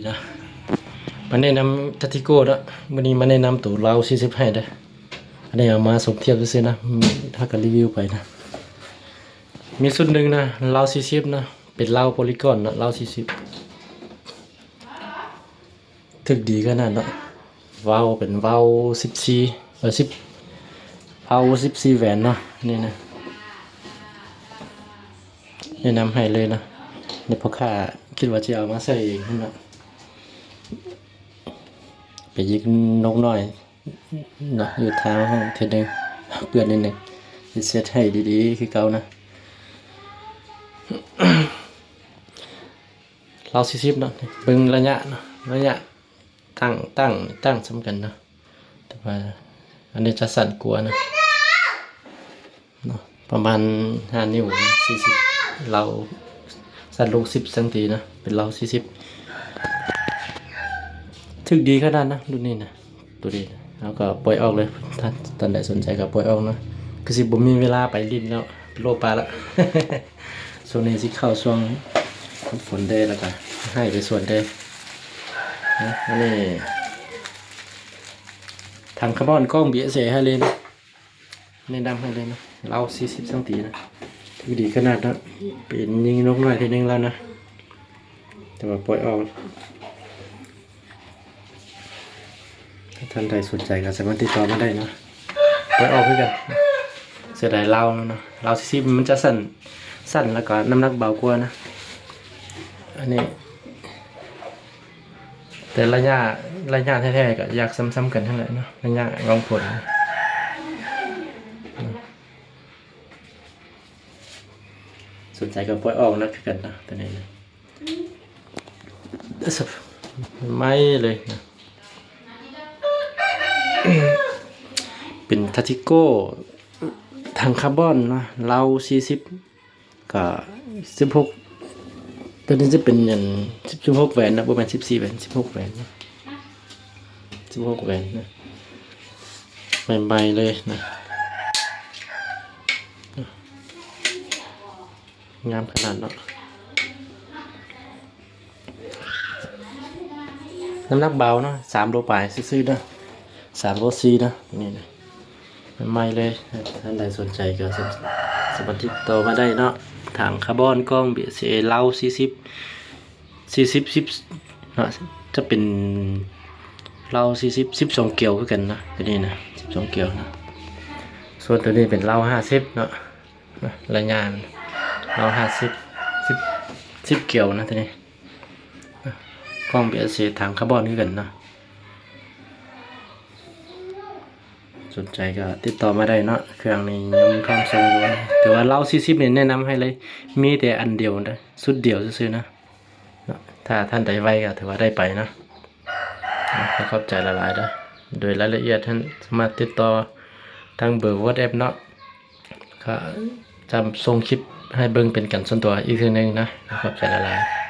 ນະ ມາແນະນຳ Tactico ເນາະ. ມື້ນີ້ມາແນະນຳໂຕລາວສີ່ສິບໃຫ້ເດີ້. ອັນນີ້ເອົາມາສົມທຽບຊື່ໆນະ ຖ້າກໍຣີວິວໄປນະ. ມີຊຸດໜຶ່ງນະ ລາວສີ່ສິບນະ ເປັນລາວໂປລີກອນເນາະ ລາວສີ່ສິບ ຖືກດີຂະໜາດເນາະ. ເວົ້າເປັນເວົ້າສິບສີ່ ເອີ ສິບ ເວົ້າສິບສີ່ແຫວນເນາະ ນີ້ນະ. ແນະນຳໃຫ້ເລີຍເນາະ. ນີ້ພໍ່ຄ້າຄິດວ່າຈະເອົາມາໃສ່ເອງຫັ້ນນະ ໄປຍິງນົກນ້ອຍເນາະ ຢູ່ທາງຫ້ອງເທື່ອໜຶ່ງ ເປື້ອນນິດໜຶ່ງ ຊິເຊັດໃຫ້ດີໆຄືເກົ່ານະ. ລາວສີ່ສິບເນາະ ເບິ່ງໄລຍະເນາະ ໄລຍະຕັ້ງ ຕັ້ງ ຕັ້ງສ່ຳກັນເນາະ ແຕ່ວ່າອັນນີ້ຈະສັ້ນກວ່ານະ ເນາະ ປະມານຫ້ານິ້ວສີ່ສິບ ລາວສັ້ນລົງສິບຊັງຕີເນາະ ເປັນລາວສີ່ສິບ. ຖືກດີຂະໜາດນະ ລຸ້ນນີ້ນະ ໂຕນີ້ນະ. ເຮົາກໍປ່ອຍອອກເລີຍ ທ່ານ ທ່ານໃດສົນໃຈກໍປ່ອຍອອກເນາະ. ຄືຊິບໍ່ມີເວລາໄປຫຼິ້ນແລ້ວ ໄປໂລະປາລະ ຊ່ວງນີ້ຊິເຂົ້າຊ່ວງຝົນແດ່ ແລ້ວກໍໃຫ້ໄປສວນແດ່ນະ. ອັນນີ້ຖັງຄາບອນກ້ອງ ບີເອສເອ ໃຫ້ເລີຍນະ ແນະນຳໃຫ້ເລີຍນະ. ລາວສີ່ສິບຊັງຕີນະ ຖືກດີຂະໜາດເນາະ ເປັນຍິງນົກນ້ອຍເທື່ອໜຶ່ງແລ້ວນະ ແຕ່ວ່າປ່ອຍອອກ. ຖ້າທ່ານໃດສົນໃຈກໍສາມາດຕິດຕໍ່ມາໄດ້ເນາະ ໄປອອກຄືກັນ. ເສຍດາຍລາວເນາະ ລາວສີ່ສິບມັນຈະສັ້ນ ສັ້ນ ແລ້ວກໍນ້ຳໜັກເບົາກວ່ານະ ອັນນີ້. ແຕ່ໄລຍະ ໄລຍະແທ້ໆກໍຢາກສ່ຳໆກັນຫັ້ນແຫຼະເນາະ ໄລຍະຫວັງຜົນ. ສົນໃຈກໍປ່ອຍອອກນະ ຄືກັນນະ ຕົວນີ້ນະ ໃໝ່ເລີຍນະ. ເປັນ Tactico ຖັງຄາບອນເນາະ ລາວສີ່ສິບ ກໍສິບຫົກ ຕົວນີ້ຈະເປັນອັນ ສິບຫົກແຫວນນະ ບໍ່ແມ່ນສິບສີ່ແຫວນ ສິບຫົກແຫວນນະ ສິບຫົກແຫວນນະ ໃໝ່ໆເລີຍນະ. ງາມຂະໜາດເນາະ ນ້ຳໜັກເບົາເນາະ ສາມໂລປາຍຊື່ໆເນາະ ສາມໂລສີ່ເນາະ ນີ້ນະ ໃໝ່ໆເລີຍ. ທ່ານໃດສົນໃຈກໍສາມາດຕິດຕໍ່ມາໄດ້ເນາະ. ຖັງຄາບອນກ້ອງ ບີເອສເອ ລາວສີ່ສິບ ສີ່ສິບ ສິບເນາະ ຈະເປັນລາວສີ່ສິບ ສິບສອງກຽວຄືກັນເນາະ ຕົວນີ້ນະ ສິບສອງກຽວເນາະ. ສ່ວນຕົວນີ້ເປັນລາວຫ້າສິບເນາະ ໄລຍະລາວຫ້າສິບ ສິບ ສິບກຽວນະ ຕົວນີ້. ກ້ອງ ບີເອສເອ ຖັງຄາບອນຄືກັນເນາະ. ສົນໃຈກໍຕິດຕໍ່ມາໄດ້ເນາະ ເຄື່ອງນີ້ຍັງພ້ອມສົ່ງຢູ່. ແຕ່ວ່າລາວສີ່ສິບນີ້ແນະນຳໃຫ້ເລີຍ ມີແຕ່ອັນດຽວນະ ຊຸດດຽວຊື່ໆນະ. ເນາະ ຖ້າທ່ານໃດໄວກໍຖືວ່າໄດ້ໄປເນາະ. ເນາະ ຂໍຂອບໃຈຫຼາຍໆເດີ້. ໂດຍລາຍລະອຽດທ່ານສາມາດຕິດຕໍ່ທາງເບີ WhatsApp ເນາະ ກໍຈະສົ່ງຄລິບໃຫ້ເບິ່ງເປັນການສ່ວນຕົວອີກເທື່ອໜຶ່ງນະ. ຂອບໃຈຫຼາຍໆ.